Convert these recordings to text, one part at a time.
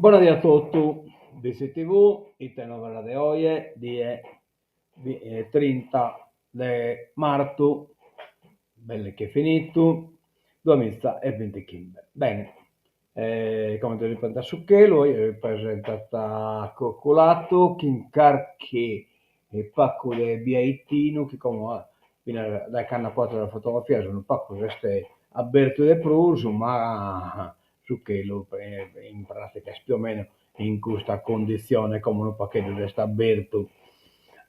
Bona die a totu, Bitzi TV, ite novas de oje, die trinta de martu, belle che finitu, duamiza e bintichimbe. Bene, comente si presentat su chelu, oje si presentat coculatu chin carchi pacu de biaitinu chi como finas dae cando apo fatu sas fotografias unu pacu s'est abertu de prus, ma su chelu in pratica est più o meno in custa conditzione, como unu pagheddu s'est abertu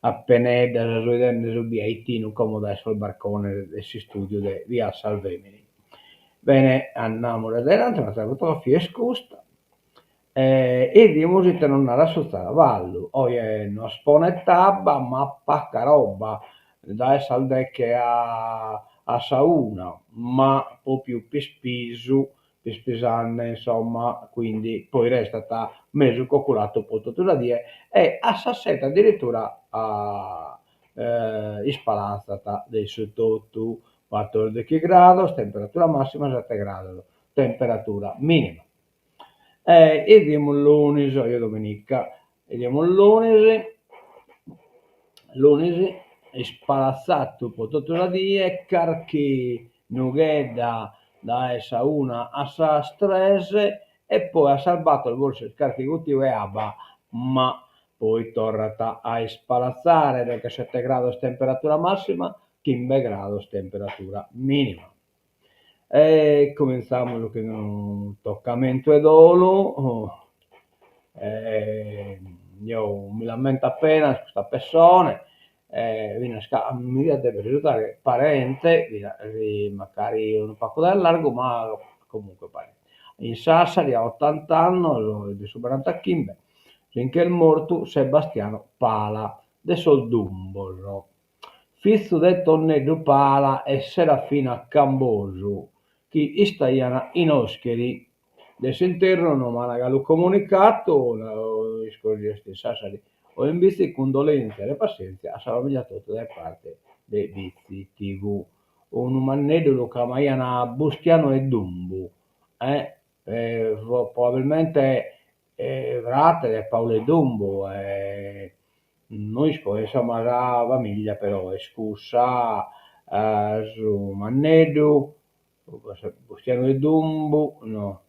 apeneddas, so 'idende su biaitinu como dae sos barcones de s'istudiu de via Salvemini. Bene, andamus adenanti, un'atera fotografia est custa, e 'idimus ite nos narat su zaravallu, oje nos ponet abba ma paca roba, dae sas deche a sa una, ma propriu pispisu pispisande insomma, quindi poi restat mesu coculatu po totu sa die e a sas sete addirittura ispalatzat de su totu, battordighi grados temperatura massima, sete grados temperatura minima. E 'idimus lunis, oje dominica, 'idimus lunis, lunis ispalatzatu po totu sa die, carchi nughedda dae sa una a sas tres e poi a sas bator forsis carchi gutiu 'e abba, ma poi torrat a ispalatzare, deghesete grados temperatura massima, chimbe grados temperatura minima. E comintzamus chin unu tocamentu 'e dolu, jeo mi l'ammento apenas custa pessone, finas ca mi diat dever risultare parente, mancari unu pagu dae largu, ma comunque parente. In Sassari a ottant'annos, de su barantachimbe, si nch'est mortu Sebastiano Pala de sos Dumbos. Fizu de Tonneddu Pala e Serafina Cambosu, chi istaian in Oscheri. De s'interru no m'an galu comunicatu, no isco si est in Sassari o in Bitzi, cundolèntzias e passèntzia a sa famìlia totu dae parte de Bitzi TV. Unu manneddu lu cramaian Bustianu 'e Dumbu, eh, probabilmente frate de Paulu 'e Dumbu e No isco, insomma sa familia però est cussa, su manneddu, Bustianu 'e Dumbu, no,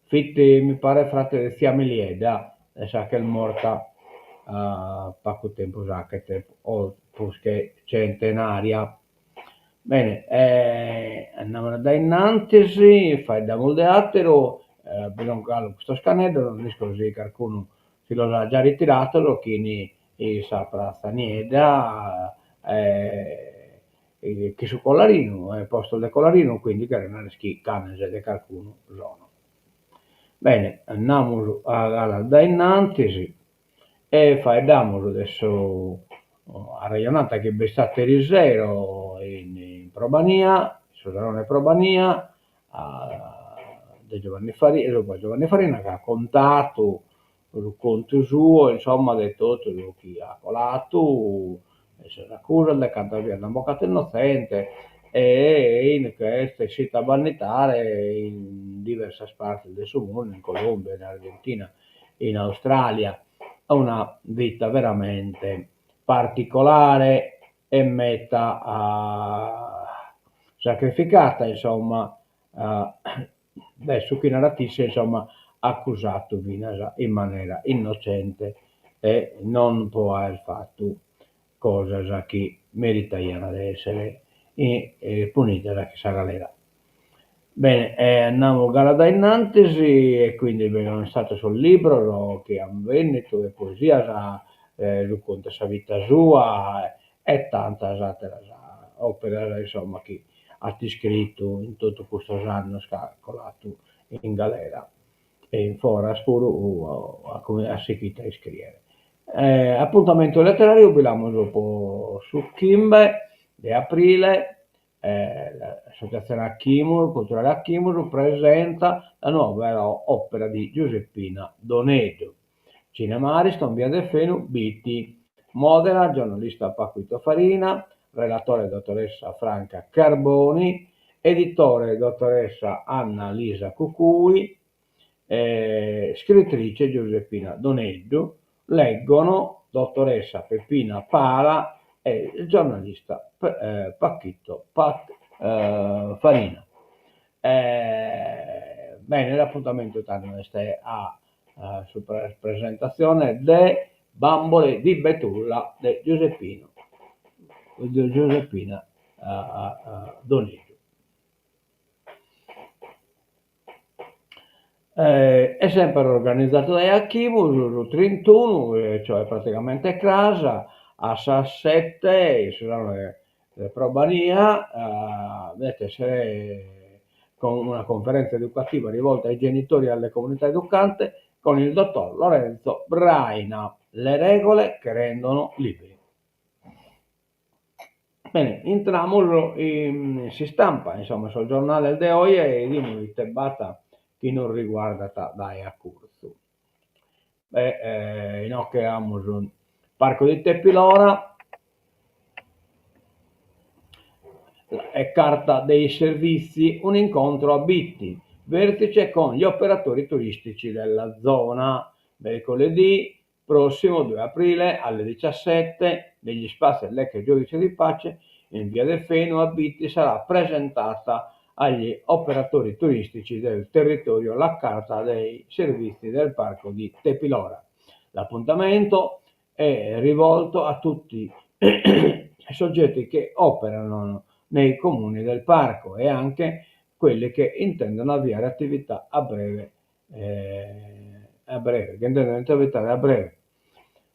fit mi paret frate de tzia Miliedda, de sa ch'est morta pagu tempus 'achet, o prus che centenaria. Bene, andamus a dae innantis, faeddamus de àteru, bi sunt galu custos caneddos, no isco si carcunu si los at già ritirados chin sa pratza niedda e chin su collarinu, postos de collarinu, quindi cheret narrer chi canes de carcunu sono. Bene, andamus a dae innantis E faeddamus de su arrejonata chi b'est istata erisero in Probania, in su Salone Probania, de Giovanni Farina, subra Giovanni Farina chi at contatu su contu suo, insomma, de totu su chi at colatu, de sas acusas, de cantas bias l'an bocatu innotzente e che est essitu a banditare in diversas partes de su mundu, in Colombia, in Argentina in Australia, una vita veramente particolare e meta sacrificata, insomma, de su chi narat isse, insomma, acusatu finas in manera innocente e non po aer fatu cosas chi meritaian de essere punidas chin sa galera. Bene, andamus galu a dae innantis e quindi bi sun istatos sos libros chi an bennitu e poesias, su contu 'e sa vita sua e tantas ateras operas insomma chi at iscritu in totu custos annos chi at colatu in galera e in foras puru at sighitu a iscriere. Apuntamentu leterariu bi l'amus po su chimbe de aprile L'associazione Achimus, Culturale Achimus presenta la nuova opera di Giuseppina Doneddu. Cinema Ariston, via Deffenu, Bitti. Modera, giornalista Paquito Farina, relatore dottoressa Franca Carboni. Editore dottoressa Anna Lisa Cucui, scritrice Giuseppina Doneddu, leggono dottoressa Peppina Pala e il giornalista Pachito Pat Farina. Bene, s'apuntamentu tando est a sa presentatzione de Bambole di Betulla de Giuseppino de Giuseppina Doneddu. Est semper organizadu dae Achimus su trintunu, cioè praticamente cras, a sas sete in su salone de Probania depet essere una conferenza educativa rivolta ai genitori e alle comunità educante con il dottor Lorenzo Braina, Le regole che rendono liberi. Bene, intramus in s'istampa, insomma, sos giornales de oje e 'idimus ite b'at chi nos riguardat dae a curtzu. E inoghe amus Parco di Tepilora e Carta dei servizi, un incontro a Bitti, vertice con gli operatori turistici della zona. Mercoledì prossimo 2 aprile alle 17 negli spazi dell'ex giudice di pace in via Deffenu a Bitti sarà presentata agli operatori turistici del territorio la carta dei servizi del parco di Tepilora. L'appuntamento è rivolto a tutti i soggetti che operano nei comuni del parco e anche quelli che intendono avviare attività a breve a breve, che intendono attività a breve.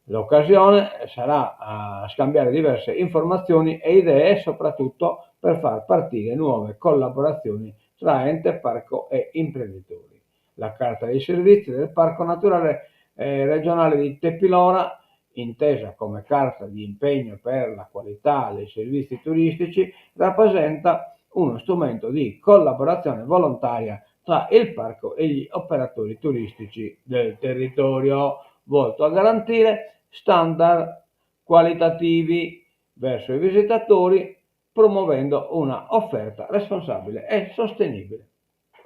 L'occasione sarà a scambiare diverse informazioni e idee soprattutto per far partire nuove collaborazioni tra ente parco e imprenditori. La carta dei servizi del Parco Naturale Regionale di Tepilora, intesa come carta di impegno per la qualità dei servizi turistici, rappresenta uno strumento di collaborazione volontaria tra il parco e gli operatori turistici del territorio, volto a garantire standard qualitativi verso i visitatori, promuovendo una offerta responsabile e sostenibile.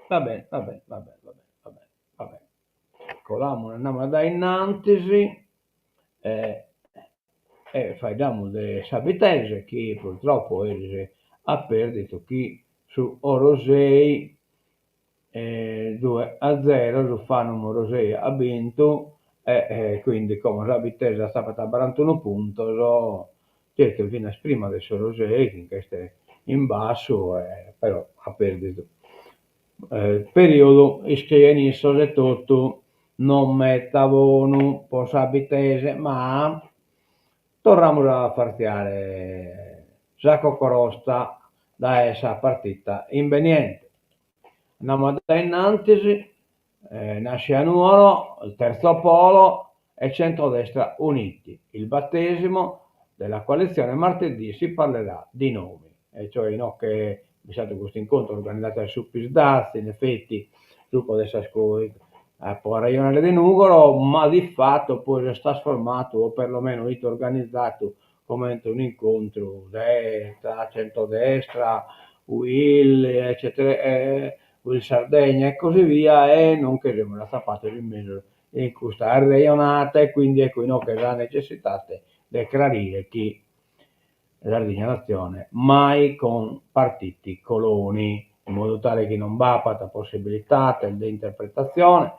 Va bene, va bene, va bene, va bene, va bene, va bene. Colamus, andamus a dae innantis e e faeddamus de sa Bittese chi purtroppo eris at perdidu chin su Orosei 2 a 0, su Fanum Orosei at bintu e quindi como sa Bittese atzapat a barantunu puntos, certu finas prima de s'Orosei chi nch'est in bassu e però at perdidu. Periodu, iscrien issos etotu, non meta bonu po sa Bittese, ma torramus a fartziare sa cocorosta dae sa partita imbeniente. Andamus a dae innantis, nasce a Nuoro il terzo polo e centrodestra uniti, il battesimo della coalizione martedì si parlerà di nomi, e cioè inoghe b'est istadu custu incontru organizadu dae su Psd'Az, in effetti su de sas po arrejonare de Nùgoro, ma di fatto poi s'est trasformadu o perlomeno 'it organizadu comente un'incontru de tra centrodestra, Uil eccetera Uil Sardegna e così via e non che semus atzapados in mesu in custa arrejonada e quindi ecco inoghe sa necessidade de crarire chi Sardigna Natzione mai con partiti coloni, in modu tale chi non b'apat possibilidades de interpretatzione,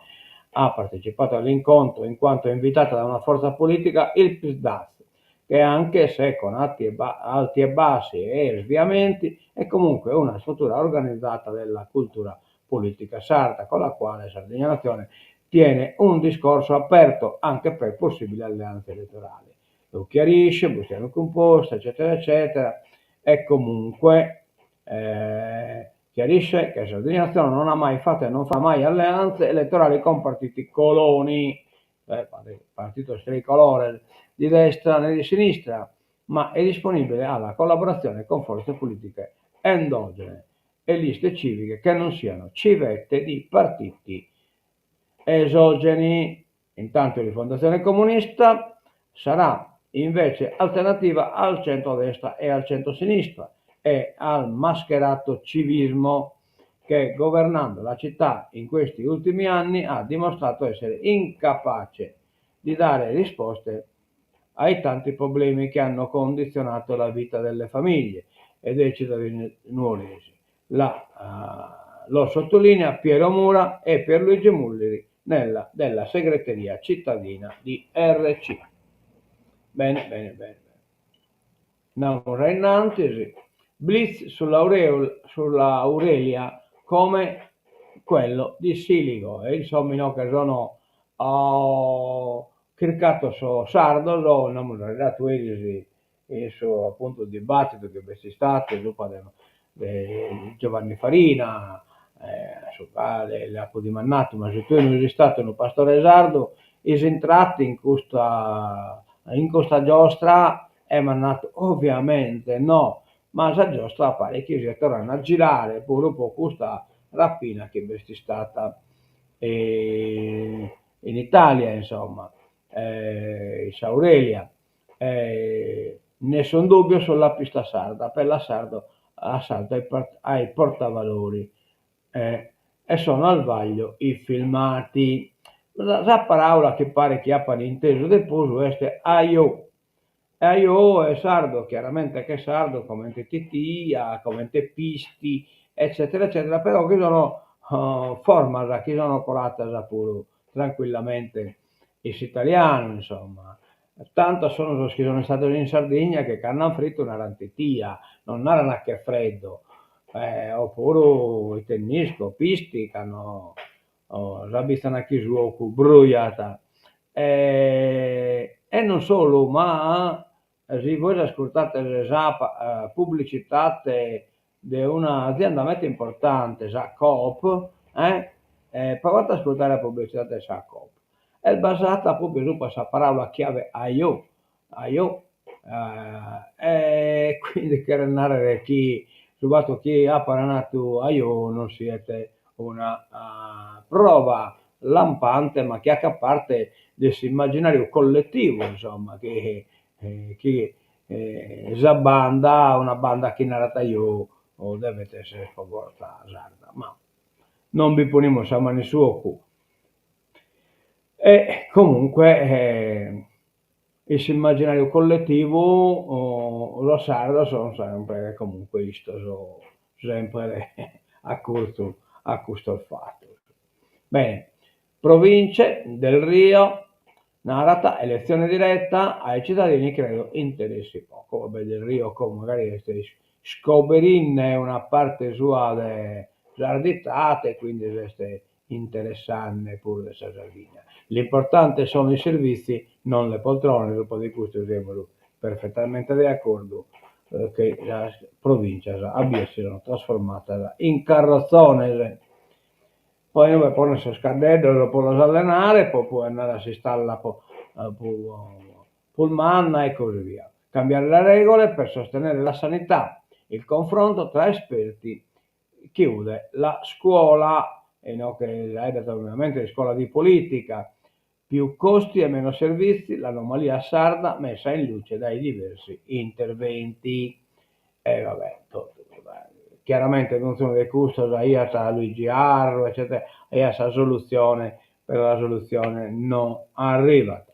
ha partecipato all'incontro in quanto invitata da una forza politica, il Psd'Az, che anche se con alti e, alti e bassi e sviamenti è comunque una struttura organizzata della cultura politica sarda, con la quale Sardegna Nazione tiene un discorso aperto anche per possibili alleanze elettorali. Lo chiarisce, Bustianu Cumpostu, eccetera, eccetera, e comunque eh, chiarisce che Sardegna Nazione non ha mai fatto e non fa mai alleanze elettorali con partiti coloni, eh, partito tricolore di destra né di sinistra, ma è disponibile alla collaborazione con forze politiche endogene e liste civiche che non siano civette di partiti esogeni. Intanto Rifondazione Comunista sarà invece alternativa al centro-destra e al centro-sinistra. E al mascherato civismo che governando la città in questi ultimi anni ha dimostrato essere incapace di dare risposte ai tanti problemi che hanno condizionato la vita delle famiglie e dei cittadini nuoresi. La, lo sottolinea Piero Mura e Pierluigi Mulleri nella, della segreteria cittadina di RC. Bene, bene, bene. Andamus a innantis. Blitz sulla Aurelia come quello di Siligo. E insomma inoghe sono chircados sos sardos, nd'amus faeddadu eris in su appuntu dibattitu chi b'est istadu subra de de Giovanni Farina, a su cale l'apo dimandadu, ma si tue no is istadu unu pastore sardu, is intradu in custa in custa giostra e m'at nadu ovviamente no, ma sa giostra paret chi siat torrende a girare puru pro custa rapina chi b'est istada in Italia insomma, in s'Aurelia. Nessun dubbio sulla pista sarda per l'assalto ai portavalori e sono al vaglio i filmati. Sa paraula chi paret chi apan intesu de prus est aiò, e aiò est sardu, chiaramente ch'est sardu comente titia, comente pisti, eccetera eccetera, però chi sono formas chi sono coladas puru tranquillamente in s'italianu, insomma. Tantos sono sos chi sono istados in Sardigna chi cando an fritu naran titia, non naran che freddo, opuru ite nd'isco, pisti, cando s'abizzan chi su 'ocu brujat. E non solu, ma si bois ascurtates sa publicitate de una azienda meda importante, sa Coop, eh, provate a ascurtare a publicitate de sa Coop, est basata propriu subra sa paraula chiave aiò, aiò, e quindi cheret narrer chi su fatu chi apan natu aiò non siet una prova lampante ma chi 'acat parte de s'immaginariu collettivu insomma chi chi sa banda, una banda chi narat aiò devet esser pro forza sarda, ma non bi ponimus sa manu in su 'ocu. E comunque in s'immaginariu collettivu sos sardos son sempre comunque istos sempre a curzu a custos fatos. Bene, Province, Delrio narat elezione diretta ai cittadini credo interessi poco. Va bè Delrio como magari est iscoberinde una parte sua de sarditate e quindi s'est interessande puru de sa Sardigna. L'importante sono i servizi, non le poltrone, subra de custu semus perfettamente de acordu che sas provincias a bias si sono trasformadas in carrozzones. Poi inue poner sos caddeddos po los allenare, po poi andare a s'istalla po prus manna e così via. Cambiare le regole per sostenere la sanità, il confronto tra esperti chiude la scuola, e inoghe si 'aeddat ovviamente de iscola di politica, più costi e meno servizi, l'anomalia sarda messa in luce dai diversi interventi. E va bè, totu, chiaramente donzunu de custos aiat Luigi Arru eccetera, aiat sa solutzione, però sa solutzione no arrivat.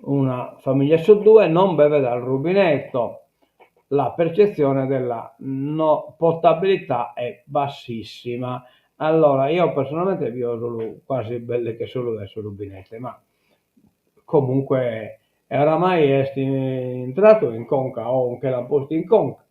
Una famiglia su due non beve dal rubinetto, la percezione della no potabilità è bassissima. Allora, io personalmente bio solu quasi belle che solu dae su rubinette, ma comunque oramai est intradu in conca o nche l'an postu in conca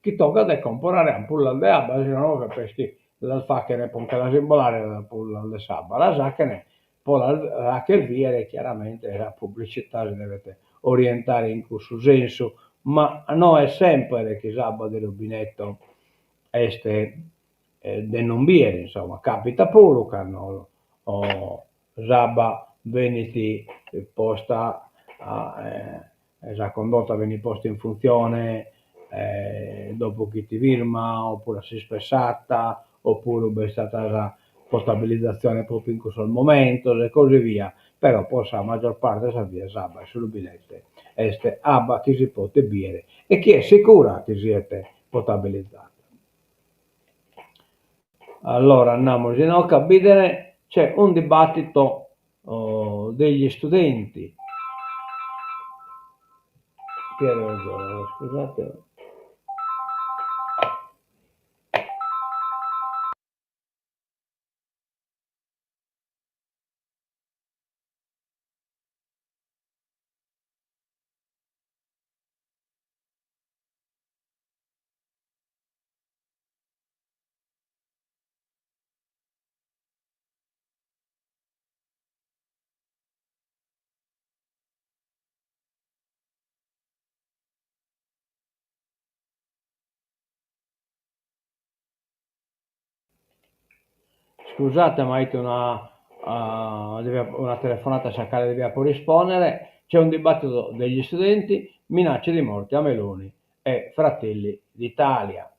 chi tocat de comporare ampullas de abba, si nono chi las faghen pro nche las imbolare sas ampullas de s'abba, las 'achen po las 'acher biere chiaramente sa pubblicità si devet orientare in cussu sensu, ma no est semper chi s'abba de rubinetto est de non biere, insomma, capitat puru cando s'abba benit posta sa condotta benit posta in funtzione dopu chi ti firma, oppuru a s'ispessata, oppuru b'est istada sa potabilizatzione propriu in cussos momentos e così via, però po sa maggior parte de sas dies s'abba 'e su rubinete. est abba chi si potet bìere e chi est sicura chi siet potabilizzata. Allora andamus inoghe a bìdere, c'è un dibattito degli studenti. Scusate. Scusate ma ite una una telefonata a sa cale devia apo rispondere, c'è un dibattito degli studenti, minacce di morte a Meloni e Fratelli d'Italia.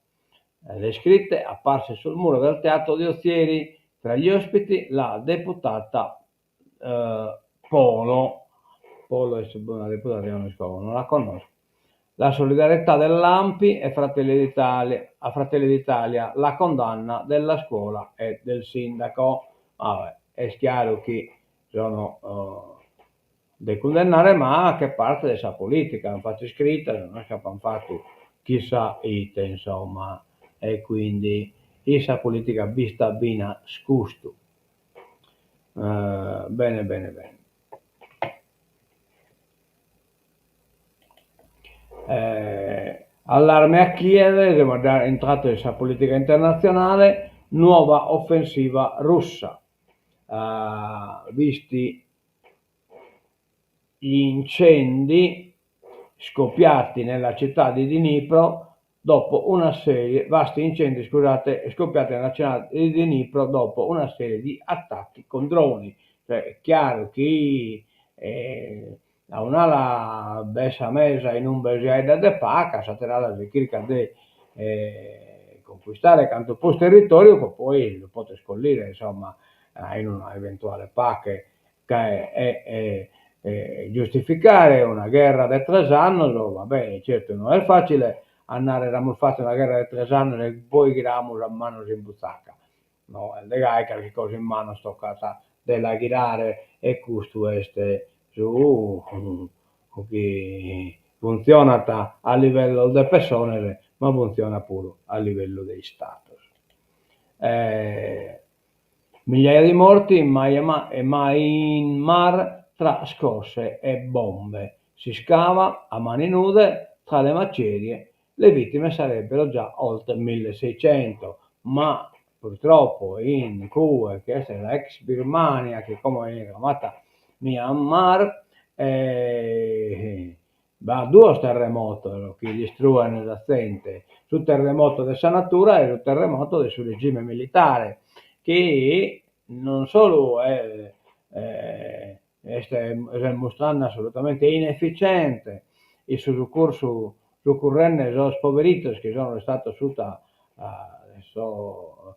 Le scritte apparse sul muro del teatro di Ozieri, tra gli ospiti la deputata Polo, Polo est una deputada chi non la connosco, la solidarietà dell'Anpi e Fratelli d'Italia, a Fratelli d'Italia la condanna della scuola e del sindaco. Vabbè, est chiaru chi sono de cundennare ma che parte de sa politica, ant fatu iscritas, no est chi apan fatu chissà ite insomma e quindi in sa politica b'istat finas custu. Bene bene bene. Allarme a Kiev, semus già intrados in sa politica internatzionale, nuova offensiva russa, visti gli incendi scoppiati nella città di Dnipro dopo una serie, vasti incendi, scusate, scoppiati nella città di Dnipro dopo una serie di attacchi con droni. Cioè, est chiaru chi a un'ala b'est sa mesa in ube si 'aeddat de pache, a s'atera ala si chircat de conquistare cantu prus territoriu po poi lu poder collire, insomma, in una eventuale pache ca e giustificare una gherra de tres annos, va bene, certu no est facile a narrer amus fatu una gherra de tres annos e poi ghiramus a manos in butzaca, no est de gai, carchi cosa in manos tocat de la ghirare e custu est su chi funtzionat a livellos de pessones ma funtzionat puru a livellu de istados. Migliaia di morti in Myanmar tra scosse e bombe. Si scava a mani nude tra le macerie, le vittime sarebbero già oltre milleseicento. Ma purtroppo in cue, chi est sa ex Birmania, chi como 'enit cramata Myanmar, B'at duos terremotos chi distruen sa zente, su terremoto de sa natura e su terremoto de su regime militare, chi non solu est s'est mustrende assolutamente inefficiente in su sucursu sucurrende sos poveritos chi sono istados suta de sos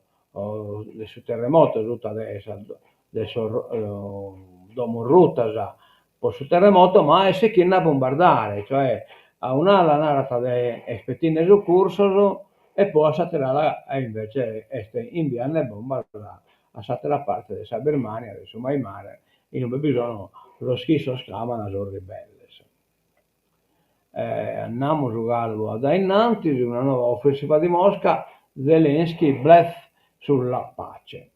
de su terremoto, suta de sas de sos domos rutas po su terremoto, ma est sighende a bombardare, cioè a un'ala narat de est petinde sucursos e poi a s'atera ala invece est imbiende bombas a s'atera parte de sa Birmania, de su Myanmar, inube bi sono sos chi issos craman sos ribelles. Andamus galu a dae innantis, una nova offensiva di Mosca, Zelensky bluff sulla pace.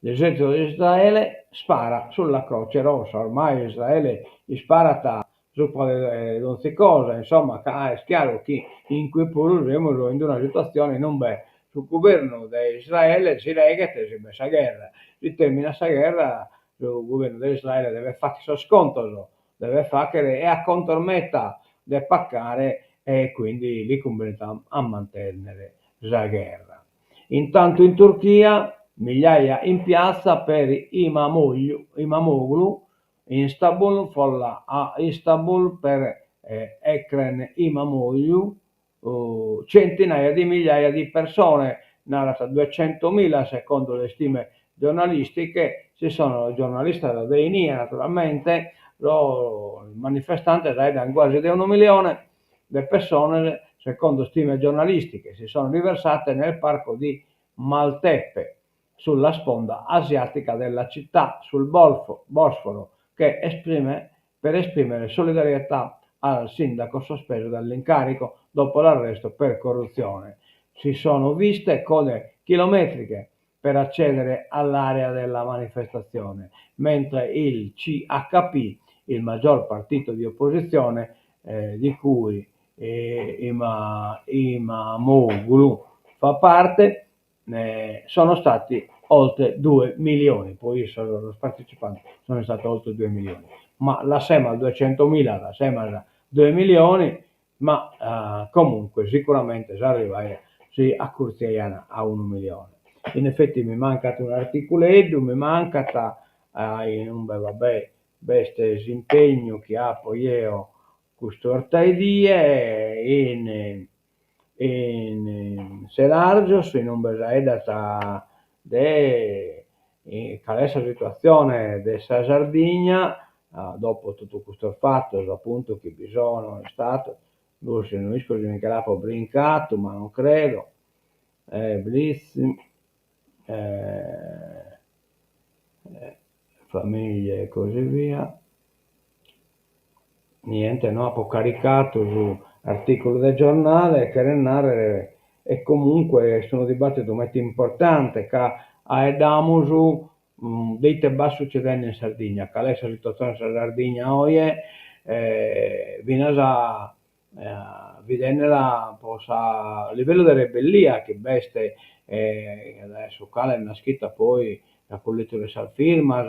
L'esercito di Israele spara sulla Croce Rossa, ormai Israele isparat supra de donzi cosa, insomma ca est chiaru chi in cue puru semus in una situatzione in ube su guvernu de Israele si reghet si b'est sa gherra, si terminat sa gherra su guvernu de Israele devet fagher sos contos, devet fagher e at contos meta de pacare e quindi li cumbenit a mantennere sa gherra. Intantu in Turchia migliaia in piazza per Imamoglu, Istanbul, folla a Istanbul per Ekrem Imamoglu, centinaia di migliaia di persone, narat duecentomila secondo le stime giornalistiche, si sono giornalistas de inie naturalmente. Sos manifestantes aeddant guasi de unu millione de pessones, secondo stime giornalistiche, si sono riversate nel parco di Maltepe, sulla sponda asiatica della città, sul Bosforo, che esprime, per esprimere solidarietà al sindaco sospeso dall'incarico dopo l'arresto per corruzione. Si sono viste code chilometriche per accedere all'area della manifestazione, mentre il CHP, il maggior partito di opposizione, eh, di cui eh, Ima, Imamoglu fa parte, eh, sono stati oltre 2 milioni, poi sos partecipanti sono stati oltre 2 milioni, ma lassemas 200.000, lassemas 2 milioni, ma eh, comunque sicuramente s'arrivaiat, si acurtziaian a unu milione. In effetti mi mancat un'articuleddu, mi mancat in umbe va bè b'est s'impegnu chi apo jeo custu 'ortaedie in in Selargius in umbe s'aeddat de cale est sa situatzione de sa Sardigna dopo totu custos fatos apuntu chi bi sono istados, forsis no isco si mi che l'apo brincadu ma non credo, blitz famiglie e così via. Niente, no apo caricadu su articulu de giornale, cheret narrer, e comunque est unu dibattidu meda importante ca aeddamus de ite b'at sucedende in Sardigna, cale est sa situatzione de sa Sardigna oje finas bidendela pro sa livellu de rebellia chi b'est dae su cale est naschida poi sa collitu de sas firmas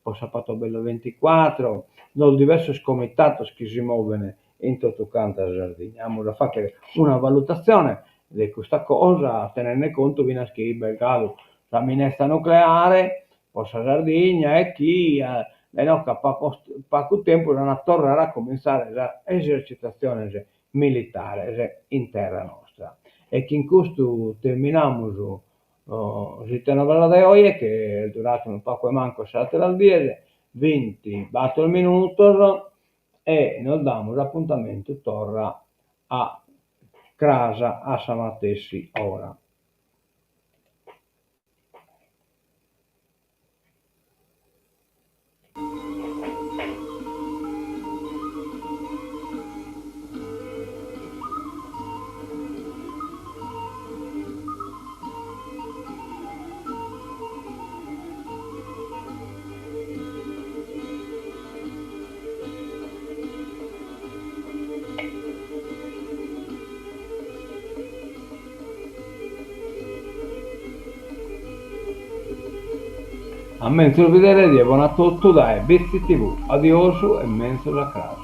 pro sa Patto Bello ventiquattro, sos diversos comitados chi si moven in totu canta sa Sardigna. Amus a fagher una valutazione de custa cosa tenende contu finas chi b'est galu sa minetza nucleare pro sa Sardigna e chi dae inoghe a pagu tempus an a torrare a comintzare sas esercitatziones militares in terra nostra. E chin custu terminamus s'Ite Novas de oje, chi est duradu unu pagu 'e mancu 'e sas ateras dies, bintibator minutos, e nos damus apuntamentu torra a cras a sa matessi ora. A menzus bidere die bona a totu dae Bitzi TV. Adiosu e menzus a cras.